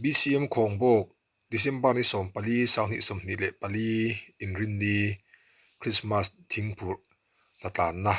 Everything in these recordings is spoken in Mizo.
BCM Khawngbawk, December ni 14, 2024, Inrinni, Christmas thingphurh hnatlanna.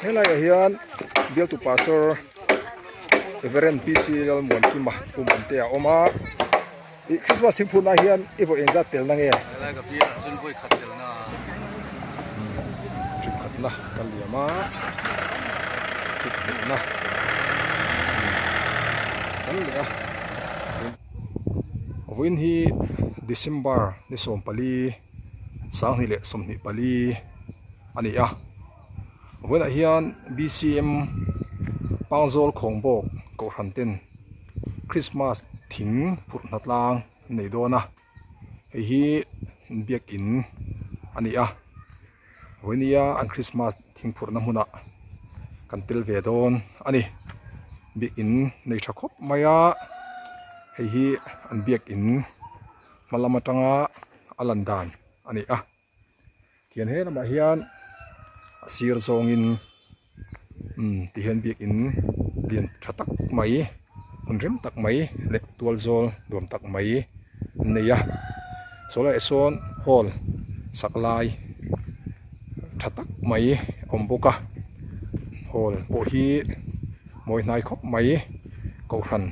Helaiah hian bialtu pastor Reverend PC Lalmuankima kum awm te a awm a. Ih Christmas thingphurna ah hian i vawi engzat telna nge? Helai ka bial ah chuan vawi khat telna a. Trip khatna ka liam a, trip hnihna kan leh a. Vawiin hi December ni 14, 2024 a ni a. Vawiinah hian BCM Pangzawl Khawngbawk Kohhran ten Christmas thing phurh hna tlang an nei dawn a, hei hi biakin a ni a, vawinia an Christmas thing phurhna hmunah kan tel ve dawn a ni, biakin nei tha khawp mai a, hei hi an biakin hma lam atanga a lan dan a ni a. Tihian he lamah hian a sir zawngin umm tihian biakin lian tha tak mai hmun rem tak mai leh tual zawl nuam tak mai an nei a saw laiah sawn hall sak lai tha tak mai a awm bawk a hall pawh hi mawi hnai khawp mai kohhran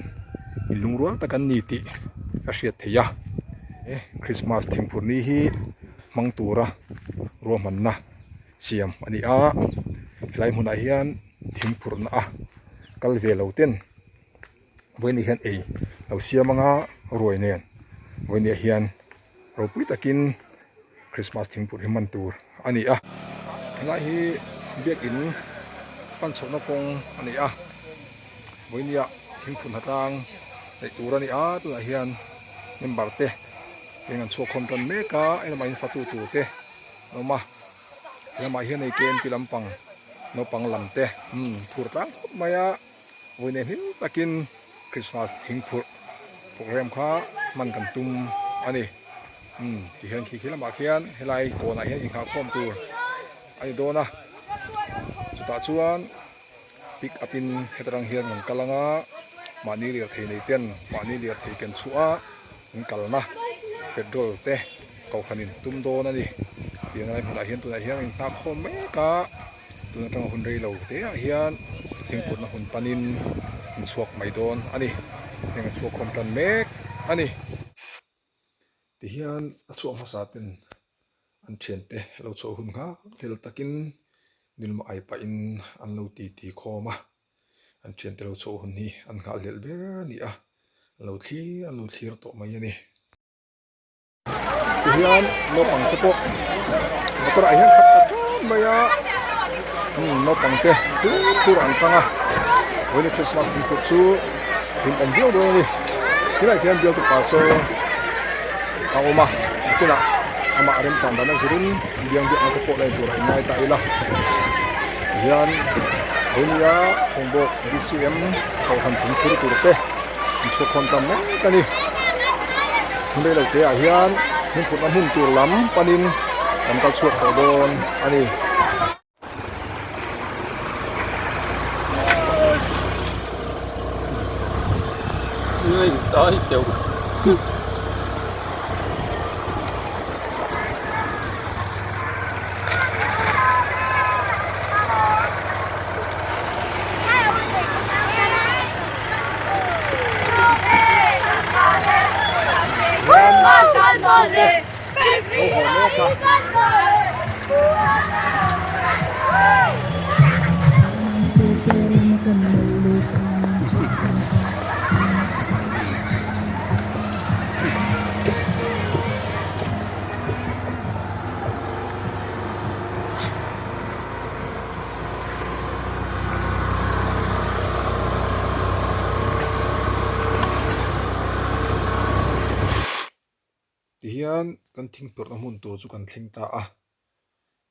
in lungrual tak an ni tih a hriat theih a Christmas thingphur ni hi. hmang tura ruahmanna siam a ni a helai hmunah hian thing phurhna a kal ve lo ten vawiin hian ei lo siam anga ruai nen vawiin ah hian ropui takin Christmas thing phurh hi hman tur a ni a helai hi biakin pan chhohna kawng a ni a vawiin ah thing phurhna tlang neih tur a ni a tunah hian member te. Heng an chhuak khawm tan mek a a lamah hian fatu tur te an awm a he lamah hian hei KMP lampang naupang lam te umm phur tlang khawp mai a vawi nei hlim takin Christmas thing phurh program kha hman kan tum a ni umm tihian khi khi lamah khian helai kawnah hian inghah khawm tur a ni dawn a chutah chuan. Pick up in heta rang hian kan kal anga mahni lirthei nei ten mahni lirthei ken chhuah a an kalna petrol te kohhran in tum dawn a ni tih ang lai hmunah hian tunah hian a inhnak khawm mek a tun atanga hun rei lo te ah hian thingputna hun panin an chhuak mai dawn a ni heng an chhuak khawm tan mek a ni. Tihian a chhuak hmasa ten an thiante lo chhuah hun nghak hlel takin nilma ai pahin an lo ti ti khawm a, an thiante lo chhuah hun hi an nghah hlelh ber a ni a, an lo thlir an lo thlir tawh mai a ni. Tihian naupang te pawh motor ah hian khat ta ṭan mai a, umm naupang te phur phur an hrang a, vawiin Christmas thingput chu hlimawm viau dawn a ni. Tilaiah hian bialtu pa saw a awm a, nakinah amah remchan dan a zirin biang biakna te pawh la en turah i ngai ta ila. Tihian vawinia Thawmbawk BCM Kohhran thingphur tur te an chhuak hawn ta mek a ni. Hmun rei lo te ah hian hmingphurhna hmun tur lam panin kan kal chhuak tawh dawn a ni. Tihian kan thing phurhna hmun tur chu kan thleng ta a,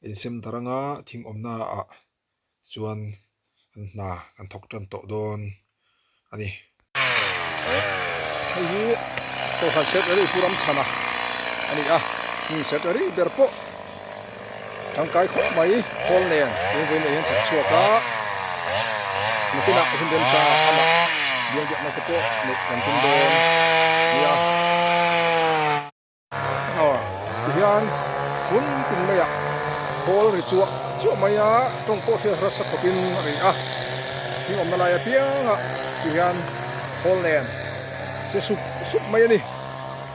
insem dar anga thing awmna ah chuan kan hna kan thawk tan tawh dawn a ni. Hei hi Kohhran Secretary Pu Ramchhana a ni a, hmun Secretary ber pawh tangkai khawp mai khawl nen tun vawiin ah hian thawk chhuak a, nakinah hun remchangah amah bialbiakna te pawh neih kan tum dawn a nia. Aw tihian hun tin maiah khawl ri chuah chuah mai a, tawng pawh hriat rasa khawpin a ri a, thing awmna lai apiangah tihian khawl nen che sup sup mai a ni.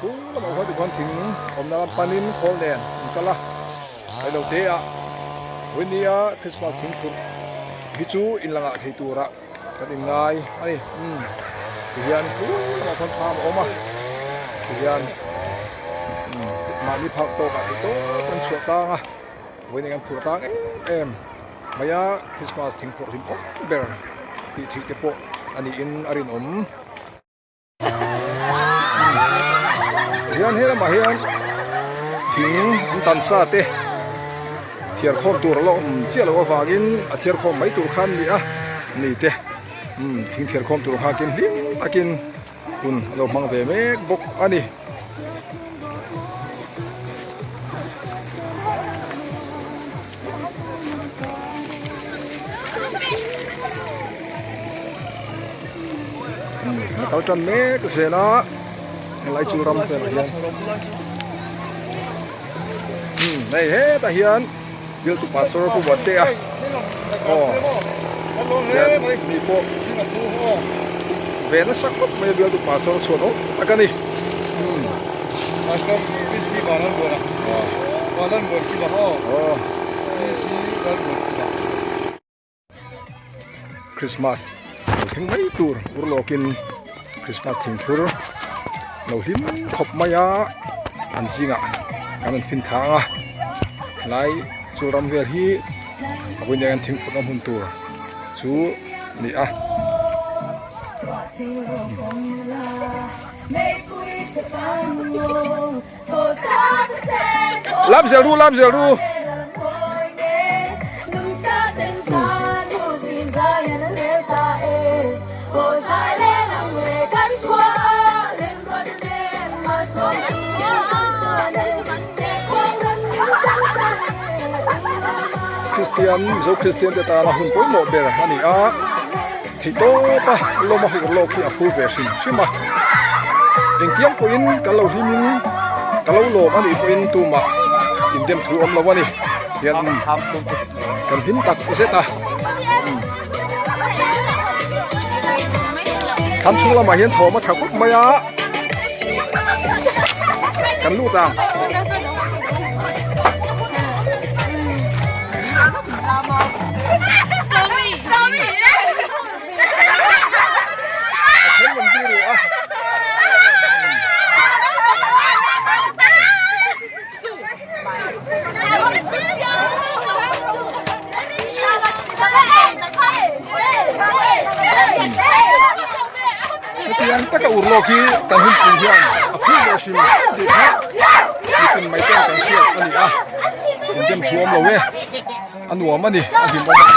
Chu lamah khuan tikhuan thing awmna lam panin khawl nen an kal a, reilo te ah vawinia Christmas thing phurh hi chu inlangah thei turah Kan inngai a ni. Umm tihian khu lamah khuan thlam a awm a, tihian umm mahni phak tawkah theih tawp an chhuah tang a, vawiin eng an phur tang em em mai a, Christmas thing phawrh hlim awm ber tih theih te pawh a niin a rinawm. Tihian he lamah hian thing an tan sa te thiar khawm tur a la awm chiah loh avangin a thiar khawm mai tur kha an ni a ni te umm thing thiar khawm tur nghakin hlim takin hun a lo hmang ve mek bawk a ni. A kal tan mek zel a helai chu ram velah hian umm hei hetah hian bialtu pastor pu Buante a aw hian mi pawh ve nasa khawp mai a bialtu pastor chhuan awm tak a ni umm aw. Christmas lo thleng mai tur urlawkin Christmas thingphur lo hlim khawp mai a an zingah kan rawn fin thla ang a helai chu ram vel hi a vawiin hian thingphurna hmun tur chu a ni a. Lam zel ru lam zel ru. Kristian Mizo Kristian te tana hun pawimawh ber a ni a theihtawpa lawma hur lawk hi a phur ve hrim hrim a engtiang pawhin kan lo hlimin ka lo lawm a nih pawhin tumah indem thu awm lo a ni hian kan hlim tak zet a tham chhung lamah hian thawm a tha khawp mai a kan lut ang. Hetiang taka urlawk hi kan hunpui hian a phur leh hrim tih kha mitin mai ten kan hriat a ni a, indem thu awm lo e. A nuam a ni, a hlim awm a ni.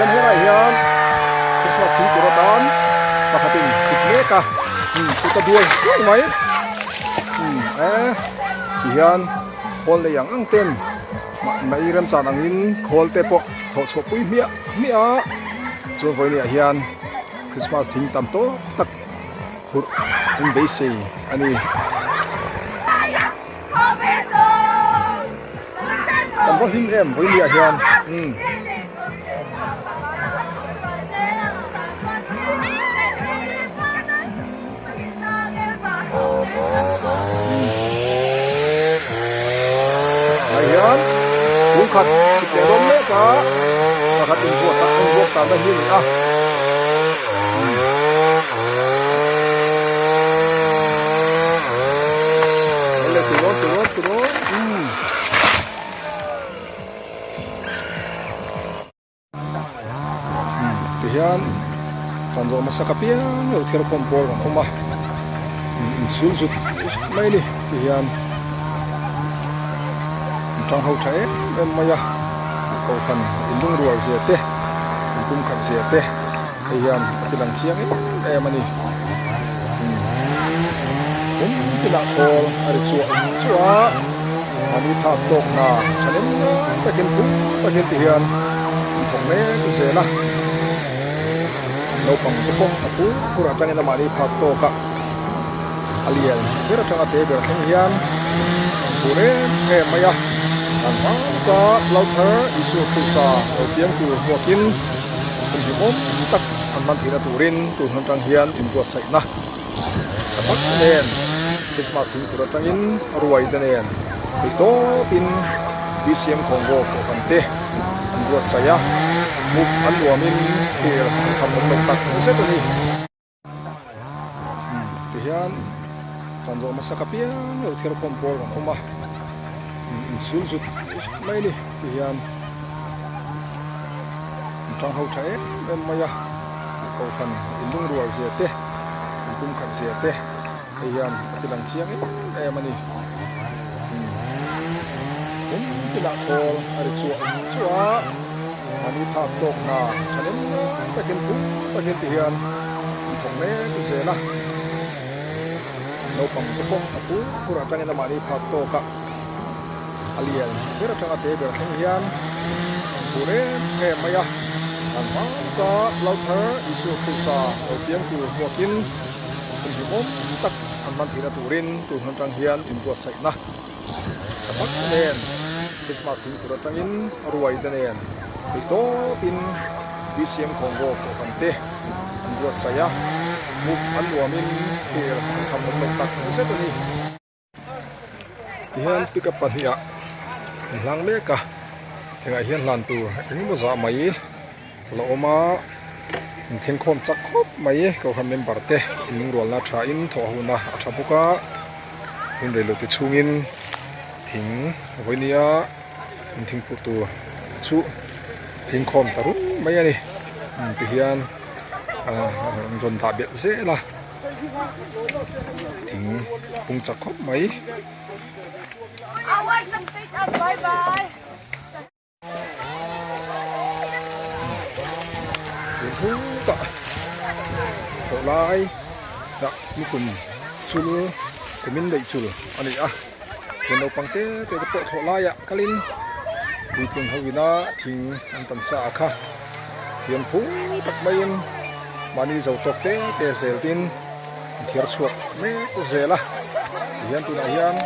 Tihian helaiah hian Christmas thing tur atan pakhatin kut mek a, umm kut a duai duai mai. Umm e tihian khawl nei ang ang ten mai remchan angin khawl te pawh thawh chhuah pui hmiah hmiah a, chuan vawiin ah hian Christmas thing tam tawk tak phurh in beisei a ni. Kan va hlim em vawiin ah hian umm. Tah hian chhungkhat thut leh dawn mek a pakhat inbuat ah inbuat tan na hi a ni a. Awle tirawn tirawn tirawn umm. Tihian kan zawh hmasak apiang lo thil khawm pawl kan awm a inchhul zut zut mai a ni tihian an tang ho tha em em mai a kohhran inlungrual zia te inpumkhat zia te hei hian a ti lang chiang em em a ni kum tinah khawl a ri chuah chuah a mahni phak tawk hna thahnem ngai takin phur takin ti hian an thawk mek zel a naupang te pawh a phur phur atangin a mahni phak tawk a a lian ber atanga te ber thleng hian an phur em em mai a an hma lawka Lalthar Isua Krista lo piang tur hmuakin. Hun hlimawm tak an hman theihna turin tun hun atang hian inbuatsaihna tha tak nen Christmas thing tur atangin ruai te nen theih tawpin BCM Khawngaw kohhran te an buatsaih a, hmuh an nuamin thlir an kham awm lo tak zet a ni. Tihian kan zawh hmasak apiang lo thil khawm pawl kan awm a, inchhul zut zut mai a ni. Tihian an tang ho tha em em mai a, kohhran inlungrual zia te, inpumkhat zia te hei hian a ti lang chiang em em a ni. Kum tinah khawl a ri chuah chuah a. Mahni phak tawk hna thahnem ngai takin phur takin ti hian an thawk mek zel a. Naupang te pawh a phur phur atangin a mahni phak tawk a, a lian ber atanga te ber thleng hian an phur em em mai a. An hma lawka Lalthar Isua Krista lo piang tur hmuakin hun hlimawm tak an hman theihna turin tun hun atang hian inbuatsaihna Tha tak nen Christmas thing tur atangin ruai te nen theih tawpin BCM Khawngaw kohhran te an buatsaih a, hmuh an nuamin thlir an kham awm lo tak zet a ni. Tihian pickup pahnihah an hlang mek a, hengah hian hlan tur engemaw zah mai la awm a, inthlengkhawm chak khawp mai kohhran member te inlungrualna thain thawh hona a tha bawk a. Hun rei lote chhungin thing vawi nia in thing phurh tur chu thing khawm ta rum mai a ni tihian ah rawn dah belh zel a thing pung chak khawp mai. Tah thawh lai dah lukhum chul kumin daih chul a ni a he naupang te te te pawh thawh laiah kalin puitling ho ina thing an tan sa a kha hian phur tak maiin mahni zo tawk te te zel tin an thiar chhuak mek zel a tihian tunah hian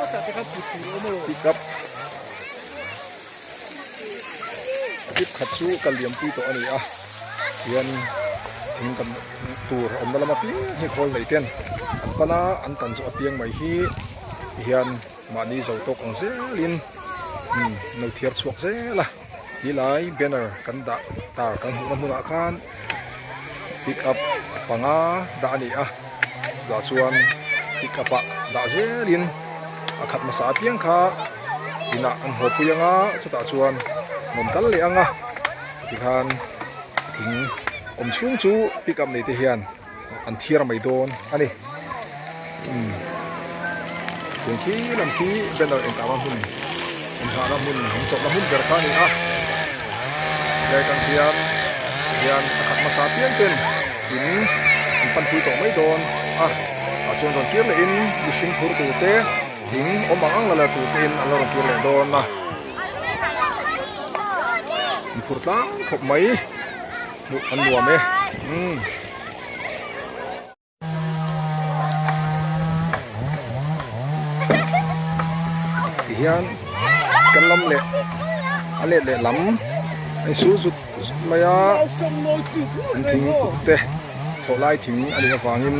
pick up. Tip khat chu ka liampui tawh a ni a tihian thing kan tur awmna lama piang hi khawl nei ten an pan a an tan zawh apiang mai hi tihian mahni zo tawk ang zelin umm lo thiar chhuak zel a tilai banner kan dah tar kan hmuhna hmunah khan pick up panga dah a ni a chutah chuan pick up ah dah zelin a khat hmasa apiang kha. Inah an haw pui anga chutah chuan rawn kal leh anga tikhan thing awm chhung chu pick up nei te hian an thiar mai dawn a ni umm tiang khi lam khi banner engkahna hmun inhahna hmun an chawlhna hmun ber kha a ni a helai atang hian. Hian a khat hmasa piang ten in an panpui tawh mai dawn a, tah chuan rawn kir leh in mihring phur tur te thing awm ang ang la la tur te in an lo rawn kir leh dawn a. An phur tlang khawp mai hmuh an nuam e umm. Tihian kan lam leh a let leh lam a insul zut zut mai a an thing kut te thawh lai thing a nih avangin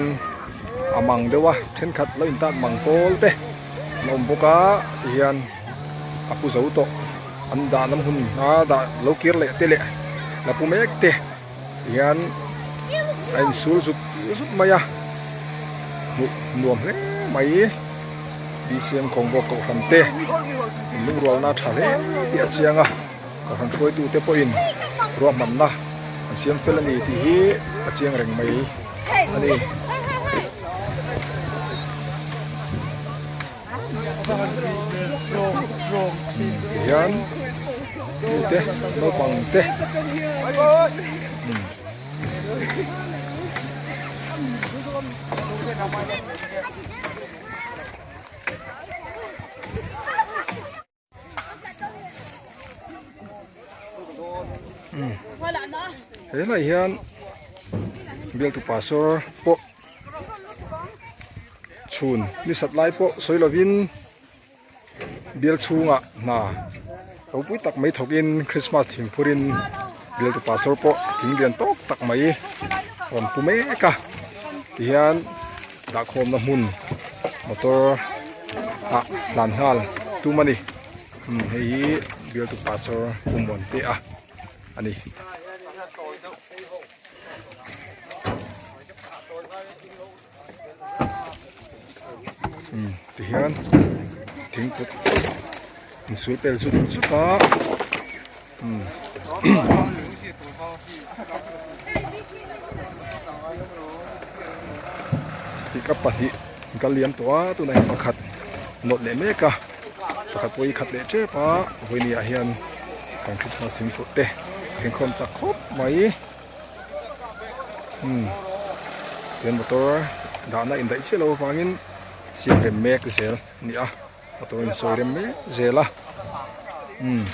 a mang deuh a thenkhat lo intat mang tawl te an awm bawk a tihian a pu zo tawh an dah lam hun a dah lo kir leh te leh la pu mek te. Tihian a insul zut zut mai a, hmuh nuam hle mai. BCM Kawngbaw Kohhran te lungrualna tha hle tih a chiang a, Kohhran hruaitute pawhin ruahmanna an siam fel a ni tih hi a chiang reng mai a ni. Tihian mite naupang te He lai hian bialtu pastor pawh chhun ni sat lai pawh sawi lovin bial chhungah hna ropui tak mai thawkin Christmas thing phurin bialtu pastor pawh thing lian tawk tak mai rawn pu mek a tihian dahkhawmna hmun motor ah hlan nghal tum a ni hei hi bialtu pastor Pu Muantea a ni. Tihian thingput insul pel zut zut a pickup pahnih an kal liam tawh a tunah hian pakhat nawt leh mek a pakhat pawh hi khat leh tep a vawiin ah hian kan christmas thingput te a inkhawm chak khawp mai. Umm he motor dahna indaih chiah loh avangin siam rem mek zel a ni a motor in sawi rem mek zel a umm.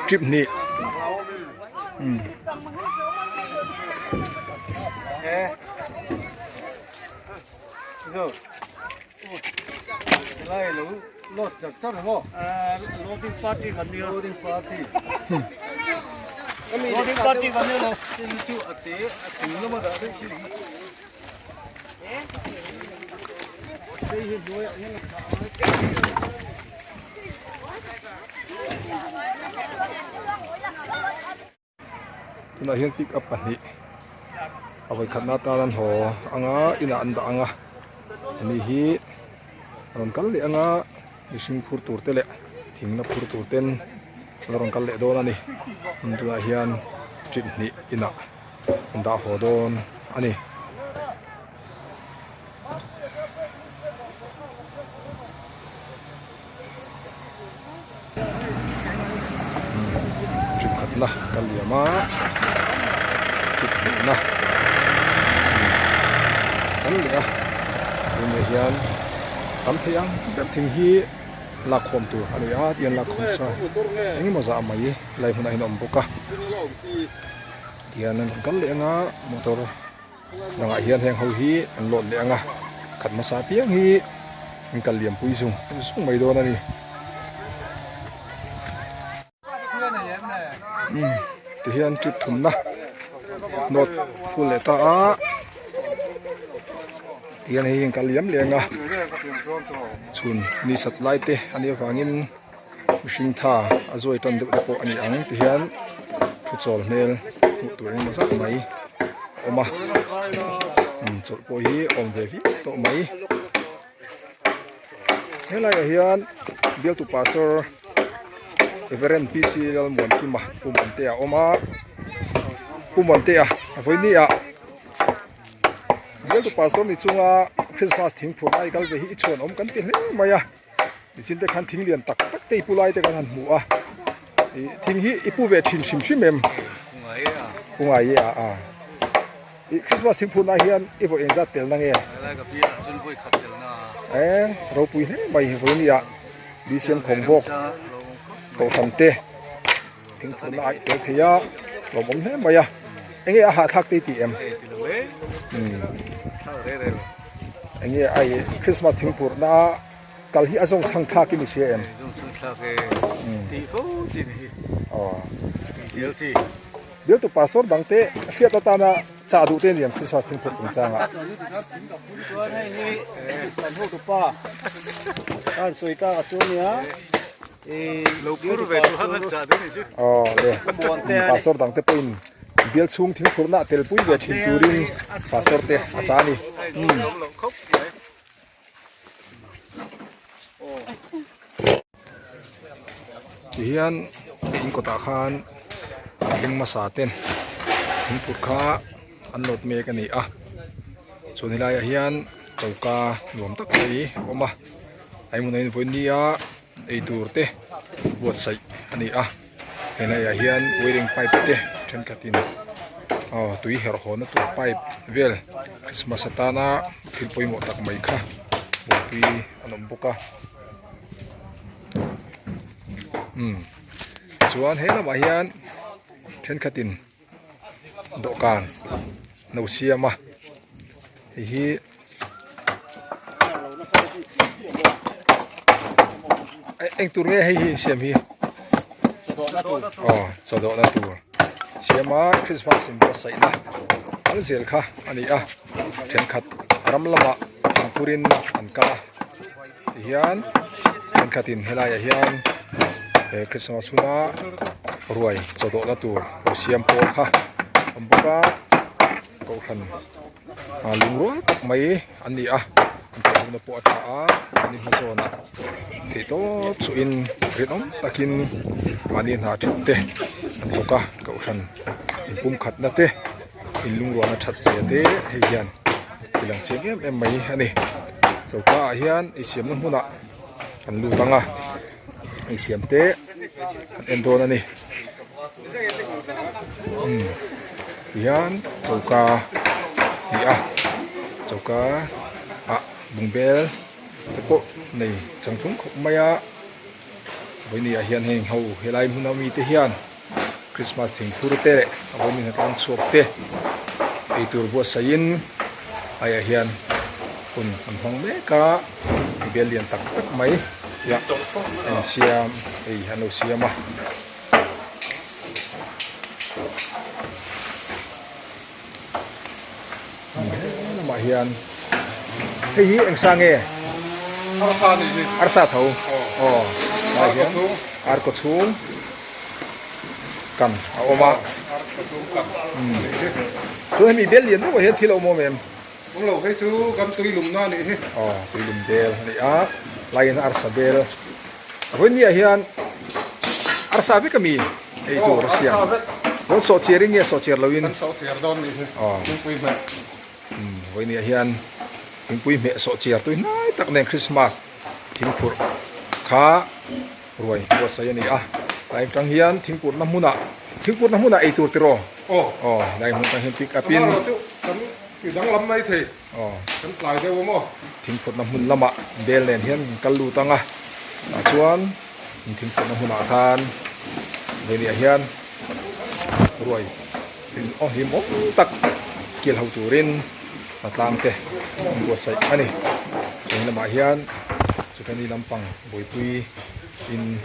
Trip hnih umm. Tunah hian pick up pahnih a vawikhatna atan an haw anga inah an dah anga ani hi a rawn kal leh anga mihring phur tur te leh thing la phur tur ten an rawn kal leh dawn a ni tunah hian trip hnih inah an dah haw dawn a ni. Trip khatna ka liam a trip hnihna kan leh a tunah hian tam thei ang ber thing hi lakkhawm tur a ni a tihian lakkhawm sa engemaw zah mai lai hmunah hian a awm bawk a tihian an rawn kal leh anga motor dangah hian heng ho hi an lawt leh anga khat hmasa piang hi an kal liam pui zung zung mai dawn a ni umm tihian trip thumna nawt full leh ta a tihian hei hi an kal liam leh anga chhun ni sat lai te a nih avangin. Mihring tha a zuai tan deuh te pawh a ni ang ti hian thu chawl hmel hmuh tur engemaw zat mai a awm a umm chawlh pawh hi a awm ve viau tawh mai helaiah hian bialtu pastor Reverend P C Lalmuankima Pu Muantea a awm a Pu Muantea vawinia. Bialtu pastor ni chunga Christmas thing phurh lai kal ve hi i chhuan awm kan ti hle mai a, nichin te khan thing lian tak tak te i pu lai te kan han hmu a, ih thing hi i pu ve thin hrim hrim em? Pu ngai e a a. Ih Christmas thing phurh na hian i vawi engzat tel na nge? E ropui hle mai vawi nia BCM khawng bawk kohhran te. Thingphurna a tel thei a, lawmawm hle mai a, enge a hahthlak te i tih em? Enge ai Christmas thingphurna kal hi a zawng chhang thlak in i hria em? Bialtu pastor dang te hriat atana chah duh te a ni em Christmas thingphurh chungchangah? Aw le pastor dang te pawhin bial chhung thingphurhna tel pui ve thin turin pastor te a cha a ni. Tihian in kawtah khan mihring hmasa ten thingphurh kha an nawt mek a ni a chuan helaiah hian choka nuam tak mai a awm a. A hmunah hian vawiin nia eitur te buatsaih a ni a helaiah hian wiring pipe te thenkhatin aw tui herh haw na tur pipe vel christmas atana thil pawimawh tak mai kha buaipui an awm bawk a umm chuan he lamah hian thenkhatin dawhkan no siam a hei hi eng tur nge hei hi insiam hi aw chaw dawhna tur siam a christmas in buatsaihna an zel kha a ni a thenkhat ram lamah thingphurin an kal a tihian thenkhatin helaiah hian he christmas huna ruai chaw dawhna tur lo siam pawl kha a awm bawk a kohhran ah lungrual tak mai an ni a an thawhhona pawh a tha a an inhma zawnah theih tawp chuhin rinawm takin mahni hna theuh te an thawk a kohhran inpumkhatna te inlungrualna that zia te hei hian ti lang chiang em em mai a ni choka ah hian ei siamna hmunah kan lut ang a ei siam te kan en dawn a ni umm tihian choka a ni a choka ah bungbel te pawh nei changtlung khawp mai a vawiin ah hian heng ho helai hmun ami te hian Christmas thingphur te leh a vawiin hnatlang chhuak te eitur buatsaihin aiah hian hun an hmang mek a bial lian tak tak mai a insiam ei an lo siam a. Lamah hian hei hi eng sa nge? Arsa nih hi. Arsa tho. Aw. Lai hian ar kaw chhung kan a awm a. Ar kaw chhung kan nih hi. Chuan hemi bel lian deuhah hian thil a awm awm em? Awm lo hei chu kan tui lumna nih hi. Aw tui lum bel a ni a. Lai hian arsa bel. A vawiin hian arsa vek ami ei tur a siam. Arsa vek. Rawn sawhchiar in nge sawhchiar lo in? Kan sawhchiar dawn nih hi. Aw. Thingpui hmeh. Umm vawiin hian thingpui hmeh sawhchiar tui hnai tak nen Christmas thingphurh kha ruai buatsaih a ni a. Lai atang hian thingpurhna hmunah thingpurhna hmunah ei tur tiraw? Aw. Aw lai hmun atang hian pick up in. Amaherawhchu kan ti danglam mai thei. Aw. Kan tlai deuh awm aw. Thingphutna hmun lamah bel nen hian kan kal lut ang a, tah chuan thingphutna hmunah khan veniah hian ruai aw hlim awm tak kil ho turin hnatlang te an buatsaih a ni. Chumi lamah hian chutani lampang buaipui in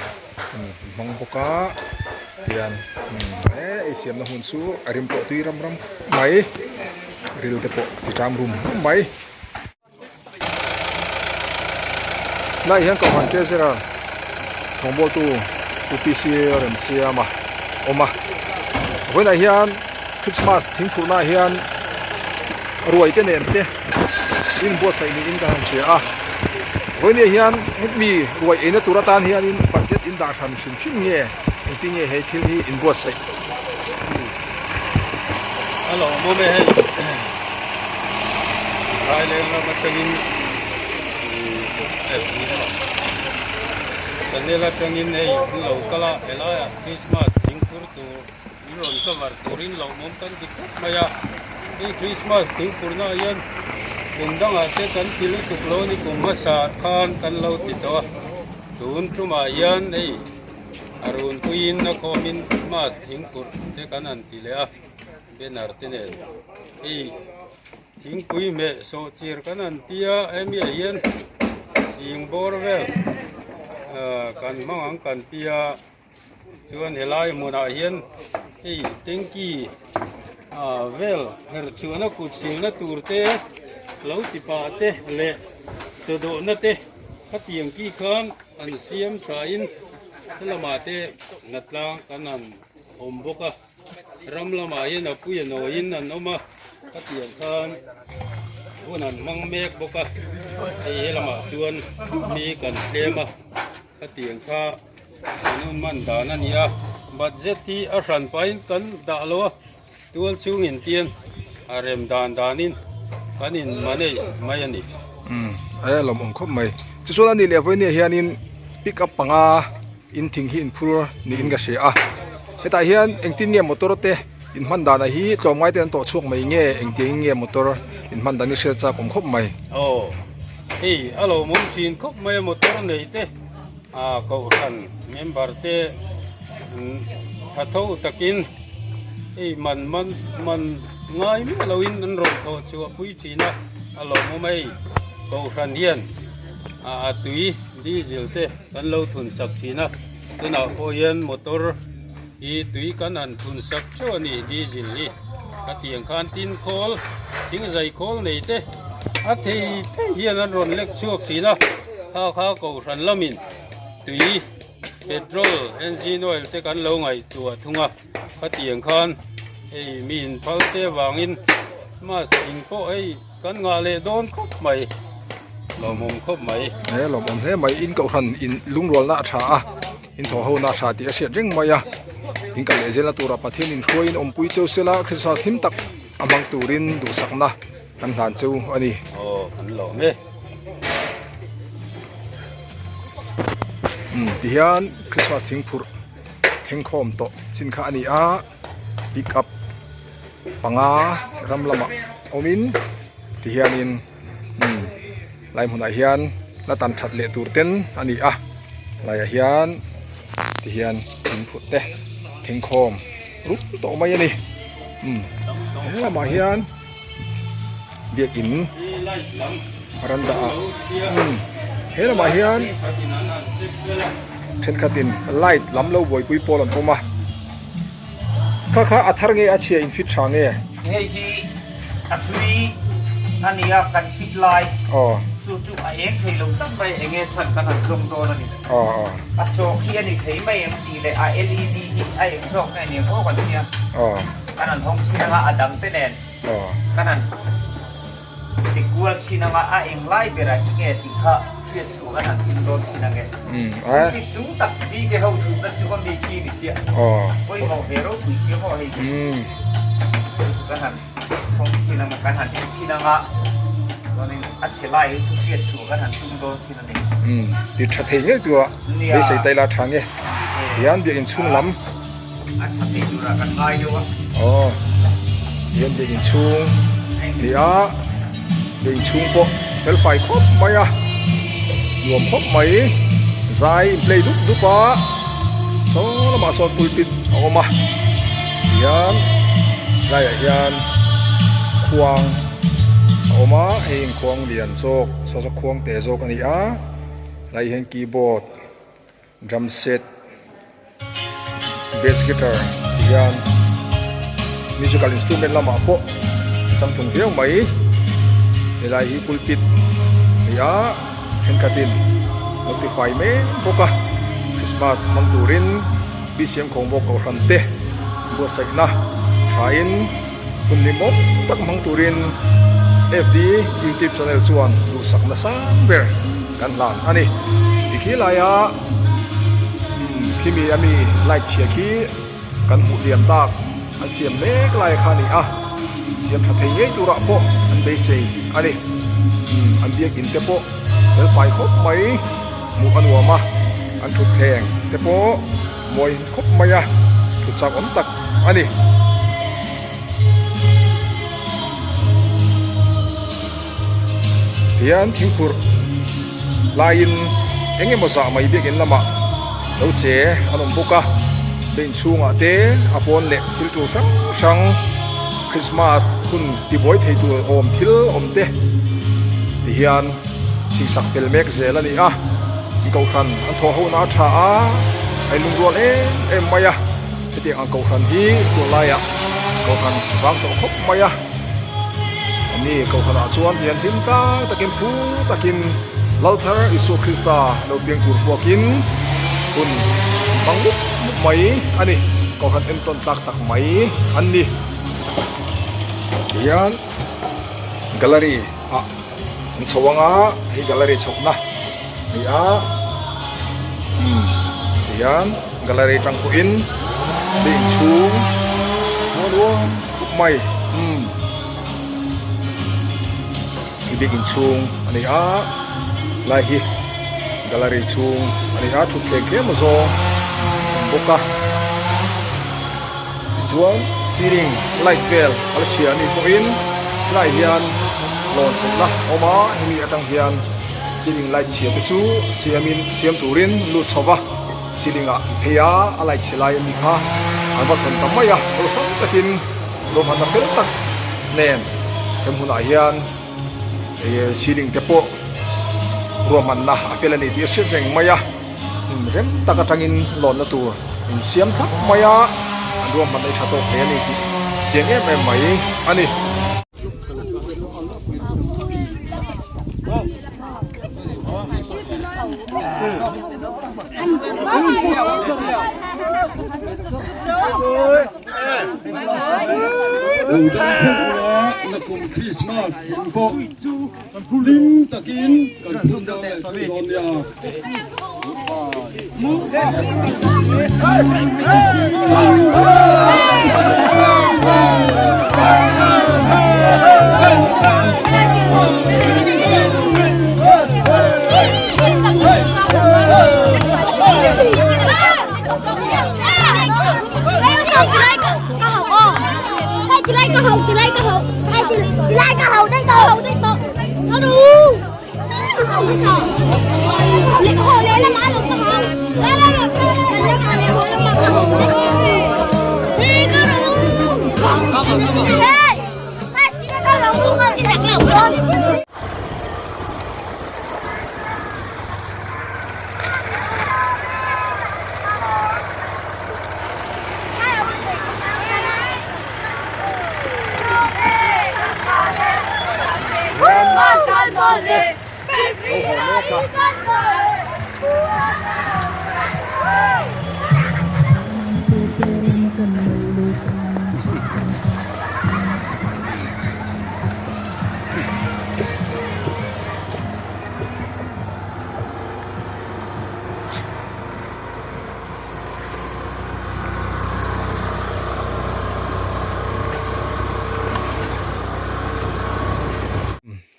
an hmang bawk a tihian he ei siamna hmun chu a rim pawh tui ram ram khawp mai. Ril te pawh a ti ṭam rum rum mai. Lai hian Kohhran Treasurer rawngbawltu Pu PC Remsiama awm a. Vawiinah hian Christmas thingphurhna ah hian ruai te nen te inbuatsaih niin ka han hria a. Vawiinah hian hemi ruai eina tur atan hianin budget in dah hran hrim hrim nge engtin nge he thil hi inbuatsaih. A lawmawm e hei. Phaileng lam atangin Chanel atangin hei an lo kal a helaiah Christmas thingphur tur min rawn cover turin hlauhawm kan ti khawp mai a hei Christmas thingphurna ah hian kum dangah te kan ti lutuk lo a ni kum hmasa khan kan lo ti tawh a tun tumah hian hei a runpuiin a khawmin Christmas thingphurh te kan han ti leh a banner te nen hei. Thingpui hmeh sawh chir kan han tia hemi ah hian ching bawr vel ah kan hmang ang kan tia chuan helai hmunah hian hei tanky ah vel herh chhuahna kut silna tur te lo ti pah te leh chaw dawhna te khatiang ki khan an siam thain helamah te hnatlang kan han awm bawk a. Ram lamah hian a pui a nawiin an awm a, khatiang khan hun an hmang mek bawk a, hei he lamah chuan mi kan tlem a, khatiang kha an hun hman dan a ni a, budget hi a hran pahin kan dah lo a, tual chhung in tian a rem dan danin kan in manage mai a ni. Umm a lawmawm khawp mai. Tichuan a nih leh vawinia hianin pick up panga. In thing hi in phur niin ka hria a hetah hian engtin nge motor te in hman dan ah hi tlawmngai te an tawh chhuak mai nge engtiang in nge motor in hman dan hi hriat chak awm khawp mai. Aw hei a lo mawm thin khawp mai a motor nei te ah kohhran member te tha tho takin hei man man man ngai miah loin an rawn thawh chhuah pui thin a a lawmawm a hei kohhran hian a tui diesel te. Kan lo thun sak thin a, tunah pawh hian motor hi tui kan han thun sak theuh a ni diesel hi khatiang khan tin khawl thing zai khawl nei te a thei thei hian an rawn lek chhuak thin a kha kha kohhran lamin tui petrol engine oil te kan lo ngaihtuah thung a khatiang khan hei mi inphal te avangin mask in pawh hei. Kan ngah leh dawn khawp mai, lawmawm khawp mai. He lawmawm hle mai, in kohhran in lungrualna a tha a, in thawh hona a tha tih a hriat reng mai a, in kal leh zelna turah Pathian in hruaiin awmpui cheu sela Christmas hlim tak a hmang turin duhsakna kan hlan cheu a ni. Aw kan lawm e. Umm tihian Christmas thingphurh thlengkhawm tawh chin kha a ni a, pick up. Panga ram lamah awmin tihianin umm lai hmunah hian la tan that leh tur ten a ni a laiah hian tihian thingphut te thingkhawm rup tawh mai a ni umm he lamah hian biakin veranda ah umm he lamah hian thenkhatin light lam lo buaipui pawl an awm a. Kha kha a thar nge a chhia in fit tha nge? Hei hi a hlui a nia kan fit lai Aw. Chu chu a eng thei lo tak mai eng nge chhan kan han zawng dawn a ni. Aw aw. A chawk hi a ni thei mai em tih leh a LED hi a eng zawk nge ni ang aw kan tia. Aw. Kan han hawng chin anga a dang te nen. Aw. Kan han. Ti kual chin anga a eng lai berah hi nge tih kha hriat chhuah kan han tum dawn chin ange. Ti chung tak bike ho thutna chu a mi khi ni sia. Pawimawh ve ropui sia maw hei chu. Chu kan han thawng chin anga kan han en chin anga chuanin a chhe lai hi chu hriat chhuah kan han tum dawn chin a ni. Ti tha thei ngei tura beisei tai la tha nge. Hian biakinn chhung lam. A tha thei turah kan ngai deuh a. Aw, hian biakinn chhung ni a, biakinn chhung pawh fel fai khawp mai a, nuam khawp mai, zai in play dup dup a, saw lamah sawn pulpit a awm a, tihian tlaiah hian khuang a awm a, hei inkhuang lian zawk saw saw khuang te zawk a ni a, tlaiah hian keyboard. Drum set, bass guitar ti hian musical instrument lamah pawh a changtlung viau mai. Helai hi pulpit a ni a, thenkhatin lo ti fai mek bawk a, Christmas hmang turin BCM Khawngbawk Kohhran te buatsaihna thain hun hlimawm tak hmang turin FD YouTube channel chuan duhsak nasa ber kan hlan a ni. Tikhi laia umm khimi a mi light chhia khi kan hmuh liam tak an siam mek lai kha a ni a, siam tha thei ngei turah pawh an beisei a ni. Umm an biakin te pawh fel fai khawp mai hmuh a nuam a, an thutthleng te pawh mawi khawp mai a, thut chak awm tak a ni. Tihian thingphurh laiin eng emaw zah mai biakin lamah lo che an awm bawk a, bank chhungah te a pawn leh thil tur hrang hrang Christmas hun tibuai thei tur awm thil awm te tihian sihsak fel mek zel a ni a, kohhran an thawh ho na a tha a, a inlungrual em em mai a, hetiang ang kohhran hi tunlaiah kohhran vang tawh khawp mai a. Ani kohhranah chuan hian hlim tlang takin phu takin Lalthar Isua Krista lo piang tur puakin hun hmang mup mup mai a ni. Kohhran entawn tlak tak mai an ni. Tihian gallery ah an chho ang a, hei gallery chhohna a ni a, umm tihian gallery atang pawhin mi inchhung mual uam. Khup mai umm hi biakin chhung a ni a lai hi gallery chhung a ni a thutthleng tlem azawng a awm bawk a tichuan ceiling light vel a la chhia a nih pawhin helaiah hian lawn chhohna a awm a hemi atang hian ceiling light chhia te chu siamin siam turin lut chho va. Ceiling ah an phei a, a light chhe lai ami kha an va thawn ta mai a, awlsam takin ruahmanna fel tak nen he hmunah hian ih ceiling te pawh ruahmanna a fel a ni tih a hriat reng mai a, hmun rem tak atangin lawnna tur in siam thlap mai a, an ruahmanna hi tha tawk hle a ni tih chiang em em mai a ni.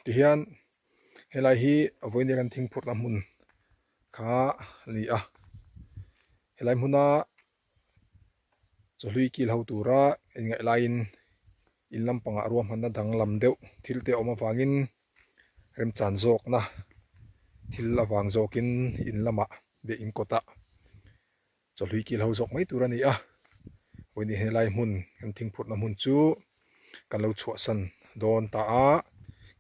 Tihian helai hi vawiin kan thingphurhna hmun kha a ni a helai hmuna chawhlui kil ho tura inngaih laiin in lampangah ruahmanna danglam deuh thil te a awm avangin remchan zawkna thil avang zawkin in lamah leh in kawtah chawhlui kil ho zawk mai tur a ni a vawiin helai hmun kan thingphurhna hmun chu kan lo chhuahsan dawn ta a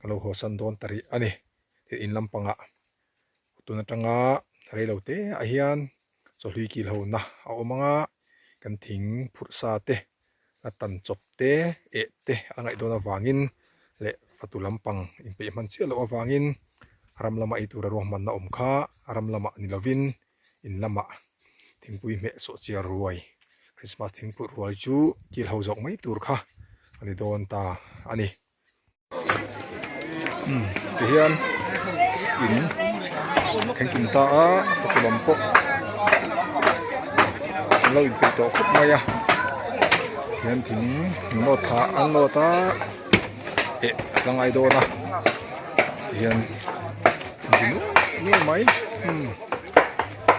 kan lo hawsan dawn ta rih a ni he in lampangah tun atanga reilo te ah hian chawhlui kil ho na a awm ang a kan thing phurh sa te a tan chawp te eh te a ngaih dawn avangin leh fatu lampang inpeih hman chiah loh avangin ram lama ei tura ruahmanna awm kha ram lamah ni lovin in lamah thingpui hmeh sawh chiar ruai Christmas thingpui ruai chu kil ho zawk mai tur kha a ni dawn ta a ni. Umm tihian in thleng ta a fatu lam pawh an lo inpeih tawh khawp mai a tihian thing an nawt thla an nawt a eh a tla ngai dawn a. Tihian an zi nual nual mai umm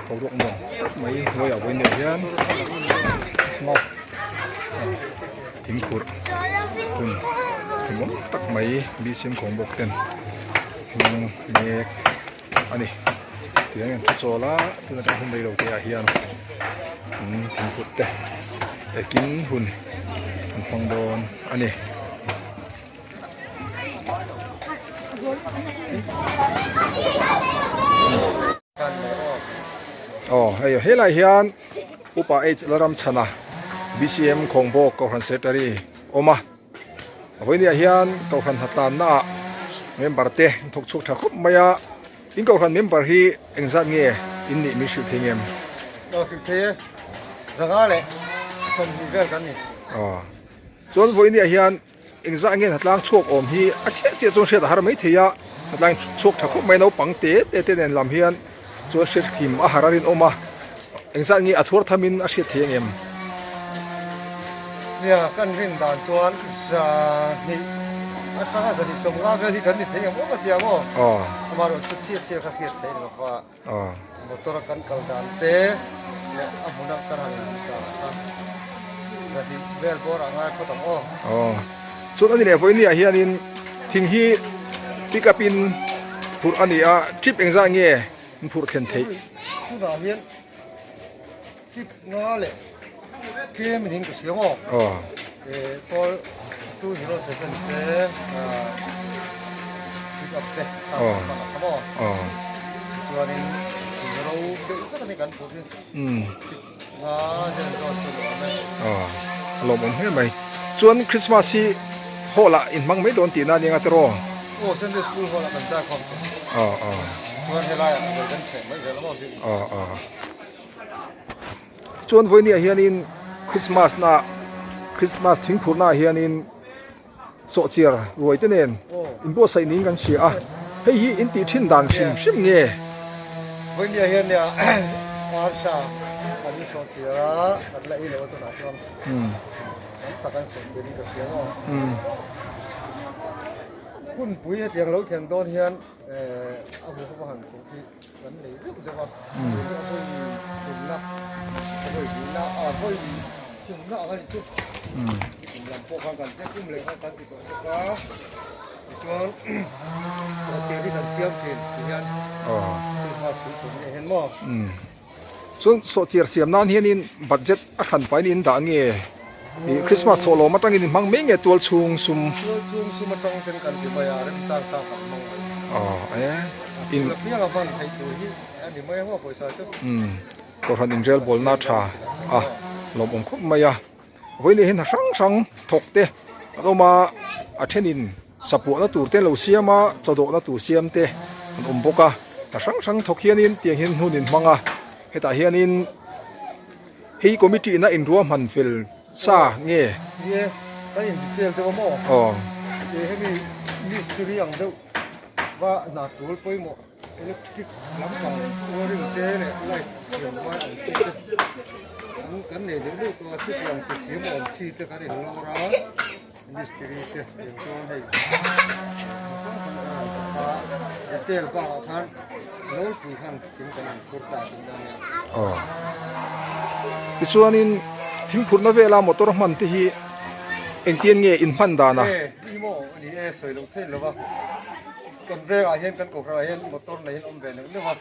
boruak nuam tak mai hnuaiah vawiin ah hian Christmas thingphurh hun hlimawm tak mai bcm khawng bawk ten hmang mek a ni tihian an thu chawl a tun atang hun reilo te ah hian thingphurh te ekin hun an hmang dawn a ni. Aw hei helai hian upa H Lalramchhana BCM Khawngbawk Kohhran Secretary awm a vawinia hian Kohhran hnatlanna ah member te an thawk chhuak tha khawp mai a in Kohhran member hi engzat nge in nih min hrilh thei ngem? Aw hrilh thei e zanga leh 20 vel kan ni. Aw chuan vawinia hian Engzah nge hnatlang chhuak awm hi a chiah chiah chuan hriat a har mai thei a, hnatlang chhuak tha khawp mai naupang te te te nen lam hian chuan hriat hlim a har a rinawm a, engzah nge a thuar thamin a hriat thei ang em? Nia, kan rin dan chuan zahnih atanga zahnih 50 vel hi kan ni thei ang maw ka ti ang aw. Amaherawhchu chiah chiah kha hriat theih lo va. Motor a kan kal dan te leh a hmun a kan han in dan kha zahnih vel bawr ah ngai phawt ang aw. Aw chuan ani leh vawiin ah hianin thing hi pick up in phurh a ni a trip engzah nge an phurh thlen theih. Tunah hian Trip nga leh tlem in ka hria maw? Aw. Eh call 207 te pick up te Aw. kan a maw? Aw. Chuanin ro deuh vek ani kan phur hi. Umm. Trip nga zen zawn chu nuam e. Aw. A lawmawm hle mai. Chuan Christmas hi hall ah in hmang mai dawn tihna ania nga tiraw? Aw Sunday school hall ah kan zai khawm tawh. Aw aw. Chuan helai ah kan kan theh mai zel a maw? Aw aw. Chuan vawinia hianin Christmas na Christmas thingphurhna ah hianin sawhchiar ruai te nen inbuatsaih niin kan hria a, hei hi in tih thin dan hrim hrim nge? Vawinia hian nia arsa kan sawhchiar a, kan la ei lo a tunah chuan tam tak an sawhchiar in ka hria maw? Hunpui hetiang lo thlen dawn hian a hmu khawp a han phurh hi. Kan nei zeuh zeuh a, tun hi a vawi thumna, a vawi hnihna, a vawi thumna ang a nih chu. Kum lam pawh khan kan tlem kum leh khan kan ti tawh bawk a, tichuan sawhchiar hi kan siam thin ti hian Christmas thil thum nia hian maw. Chuan sawhchiar siam nan hianin budget a hran pain in dah nge ih Christmas thawhlawm atangin in hmang mai nge tual chhung sum. Tual chhung sum atang ten kan ti mai a, remchang thlak kan hmang mai. Aw e in. A pianga hman theih tur hi a ni mai a pawisa chu. Umm kohhran inrel bawlna tha a lawmawm khawp mai a. Vawiin hi hna hrang hrang thawk te an awm a, a thenin sapuahna tur te an lo siam a, chawdawhna tur siam te an awm bawk a, hna hrang hrang thawk hianin tiang hian hmun in hmang a, hetah hianin hei committee ina inruahman fel sa nge. Ni e, kan in detail deuh a maw? Aw. Hemi mistiri ang deuh va hna tul pawimawh. Electric lampang wiring te leh light siam lai ang chi te an kan nei deuh deuh tawh a chutiang ti siam awm chi te kan in lawr a mistiri te eng chuan hei detail bakah khan nawlpui khan thing kan in phur ta tih na ania. Aw tichuanin thingphurhna vela motor hman te hi engtian nge in hman dan a? E i maw ani e sawi loh theih lova. Kan vengah hian kan kohhranah hian motor neiin awm ve neuh neuh a,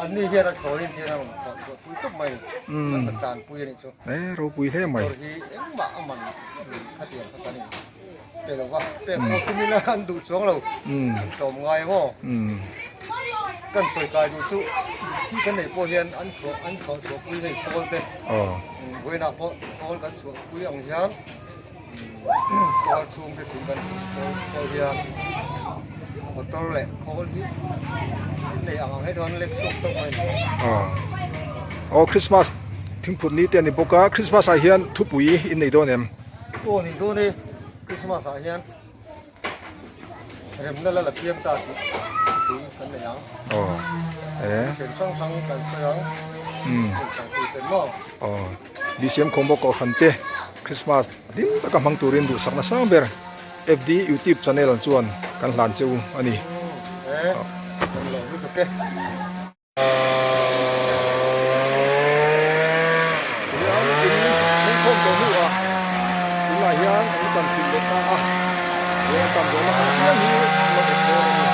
anni hian a thlawhin hian a rawn chhuah chhuah pui tawp mai a ni, an rawn tlanpui a nih chu. E ropui hle mai. Motor hi engmah a man khatiang kha kan in pe lo va, pek pawh tum ila an duh chuang lo, an tlawm ngai ang aw. Kan sawi kai duh chu thi kan neih pawh hian an chhuah an chhuah chhuah pui hei kawl te, vawiinah pawh kawl kan chhuah pui ang hian. Khawl chhung te thing kan khawl hian motor leh khawl hi nei ang ang hei chuan lek chhuak tawp mai a ni. Aw Christmas thingphut ni te a ni bawk a Christmas ah hian thupui in nei dawn em? Aw ni dawn e Christmas ah hian. Remna la la piang ta tih pui kan nei ang. Aw. E. Thlen hrang hrang kan sawi ang. Umm. Thlen hrang pui ten maw. Aw. BCM Khawmbawk Kohhran te Christmas hlim taka hmang turin duhsakna sang ber FD YouTube channel chuan kan hlan che u a ni. Kan lawm lutuk e. Tihian in lengkhawm tawh hnuah tunah hian an tan chilh leh ta a, he an tan zawhna ang chiang hi an lo awm dawn a ni.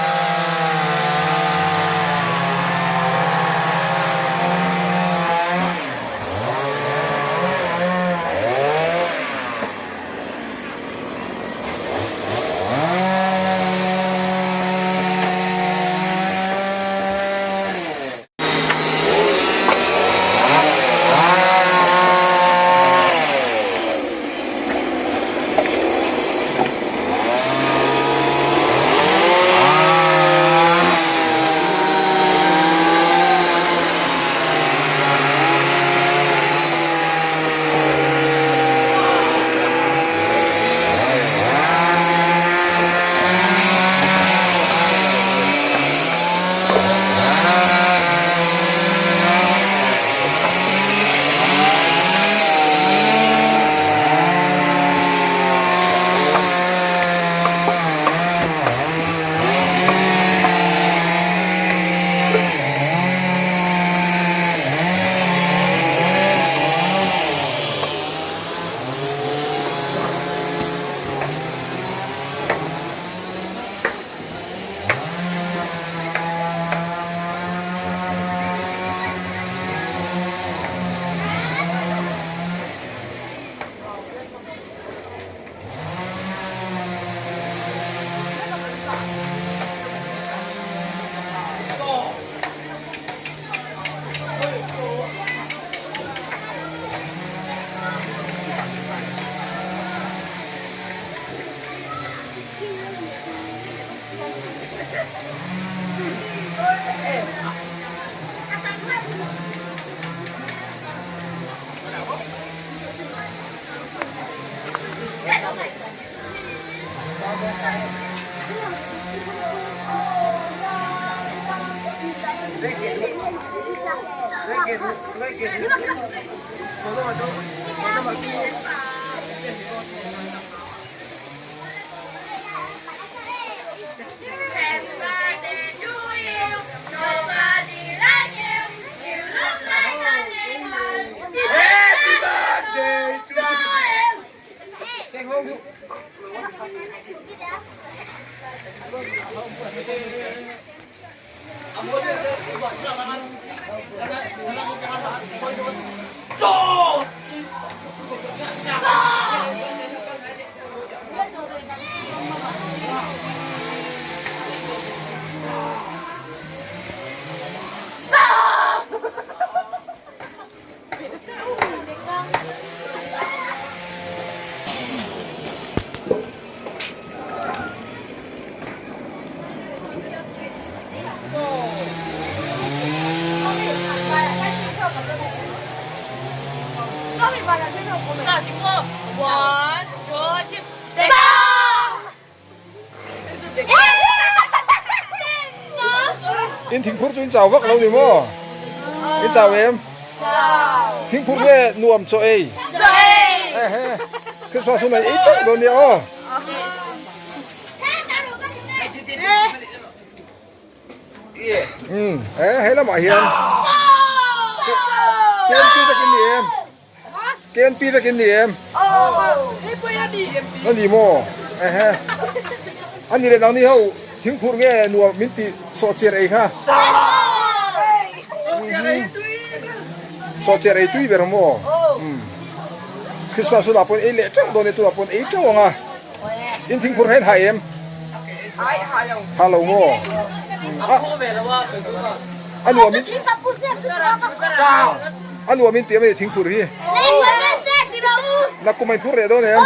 In thingphur chu in chau vak lo ni maw? In chau em? Thingphur nge nuam chaw ei? Chaw ei! Ehe, Christmas hun ah ei teuh dawn nia aw. Umm, he he lamah hian KNP vek in ni em? KNP vek in ni em? A ni maw? Ehe. A ni leh nangni ho thingphurh nge nuam min tih sawhchiar ei kha? Sawhchiar ei tui ber maw? Umm. Christmas hunah pawhin ei leh teuh dawn e, tunah pawhin ei teuh ang a. In thingphurh hian ha em? Ha lo maw? A nuam in A nuam in tih a mai thingphurh hi. Nakkum a inphur leh dawn em? Aw.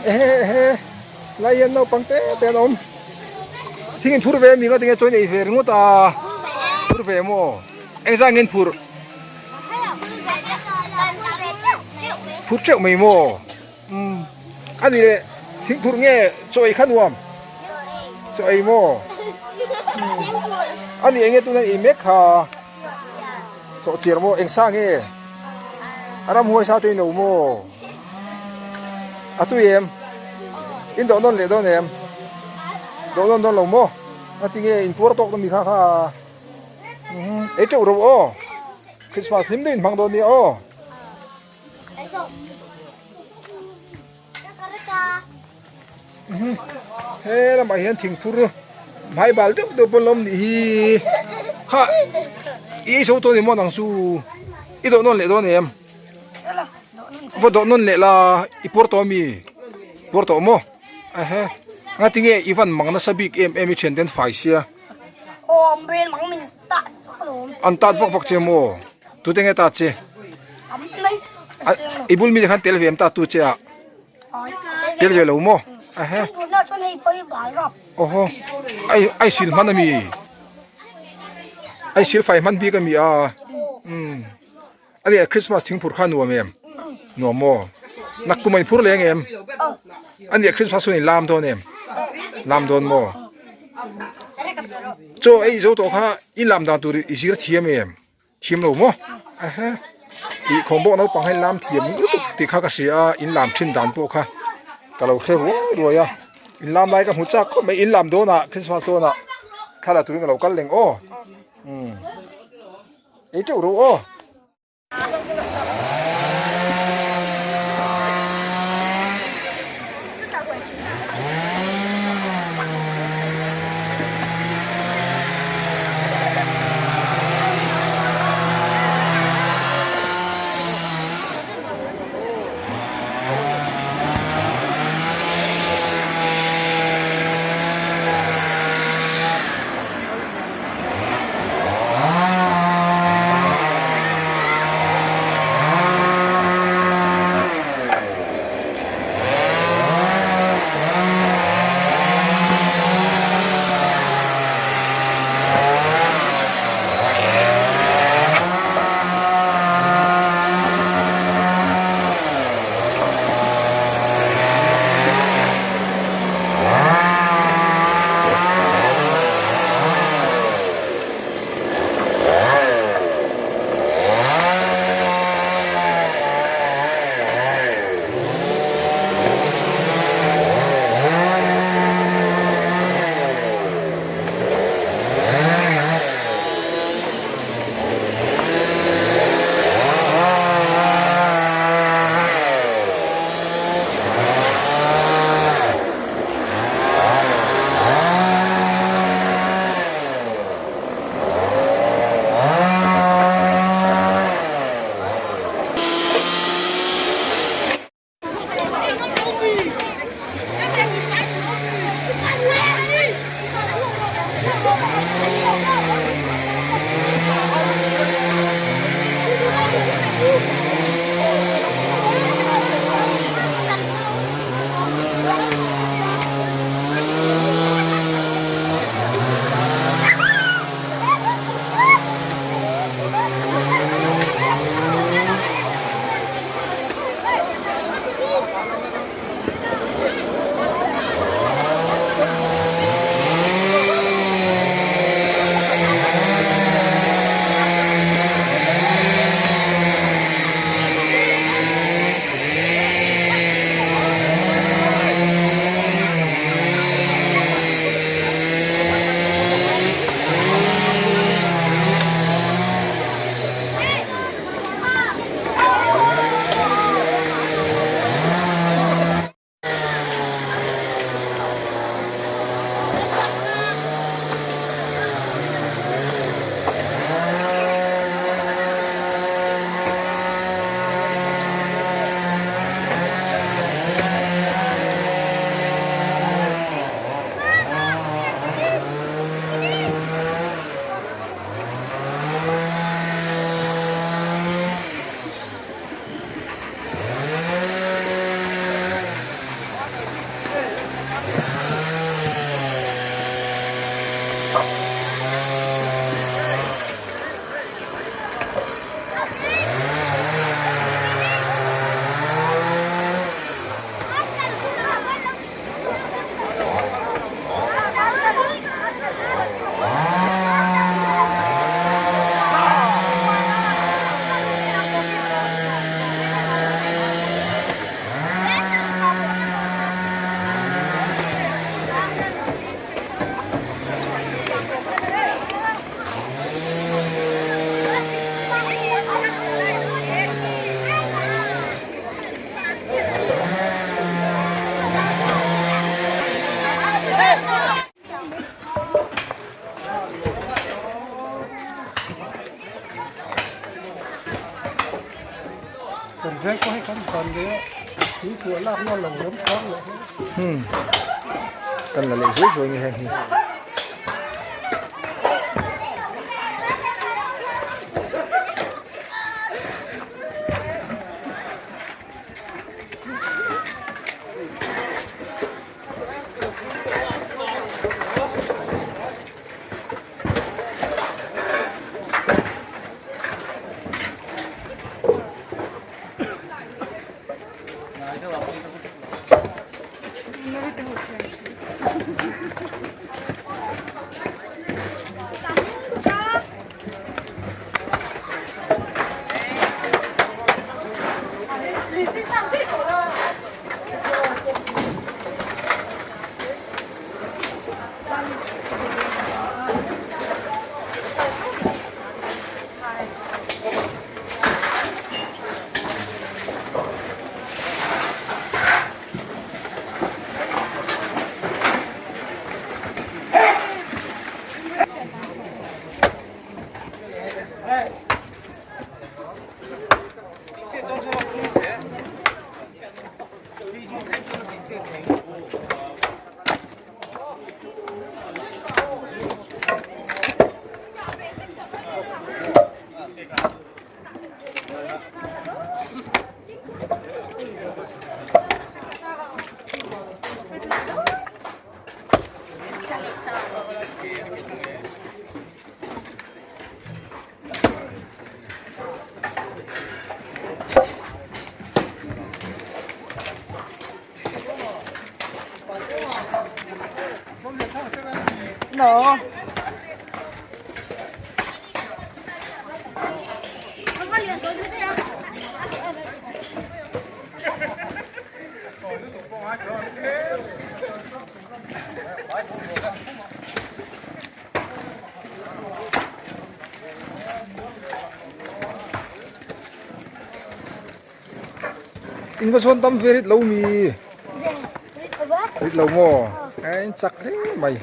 Ehe ehe lai hian naupang te te an awm. Thing inphur ve mi nga tinge chaw in ei ve ringawt a. Phur ve maw? Engzah nge inphur? Phur teuh mai maw? Umm a ni leh thingphurh nge chaw ei kha nuam? Chaw ei maw? A ni enge tuna ei mek kha? Chaw chiar maw? Eng sa nge? A ramhuai sa te in lo maw? A tui em? In dawh nawn leh dawn em? Dawh nawn dawn lo maw? A tinge in puar tawk na mi kha kha ei teuh ro aw. Christmas hlim deuh in hmang dawn nia aw. He lamah hian thingphur hmai bal deuh deuh pawn lawm nih hi kha i ei so tawh ni maw nang chu i dawh nawn leh dawn em va dawh nawn leh la i puar tawh ami puar tawh maw ehe ngatinge i van mang nasa bik em em i thian te an fai sia an tat vak vak che maw tute nge tat che i bul mi te khan tel ve em tat tu che ah. Tel ve lo maw? Ahe. Oho. Ai ai sil hman ami. Ai sil fai hman bik ami a. Um. Ani Christmas thing phur kha nuam em? Nuam maw? Nak kum in phur leng em? Ani Christmas hun in lam dawn em? Lam dawn maw? Chaw ei zo tawh kha i lam dan tur i zir thiam em? Thiam lo maw? Ehe. Tih khawm bawk naupang hian lam thiam lutuk tih kha ka hria a, in lam thin dan pawh kha ka lo hre ruai ruai a. In lam lai ka hmu chak khawp mai, in lam dawnah Christmas dawnah thla la turin ka lo kal leng aw. Umm. Ei teuh ro aw. Kan veng pawh hi kan van ve a, tuipuah lakna lo ram thang leh hle. Hmm. Kan la leh zuai zuai nge heng hi. In va chuan tam ve rit lo mi rit lo maw a in chak hle mai.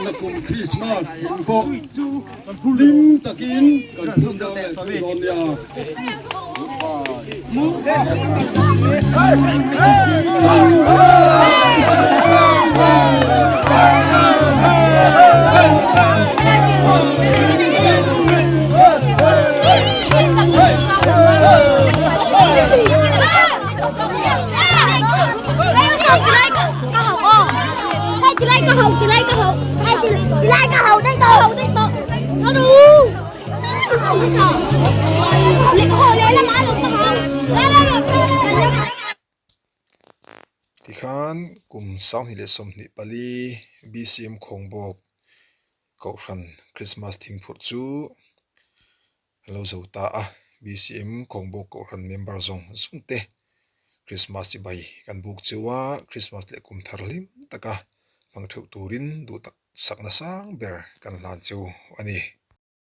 Nakum Christmas thing pawh hlim takin kan phun dawn leh thung dawn nia. Tikhan kum 2024 BCM Khawngbawk Kohhran Krismas thingphurh chu a lo zo ta a, BCM Khawngbawk Kohhran member zawng zawng te. Christmas chibai kan buk cheu a, Christmas leh kum thar hlim taka hmang theuh turin duh tak sakna sang ber kan hlan cheu a ni.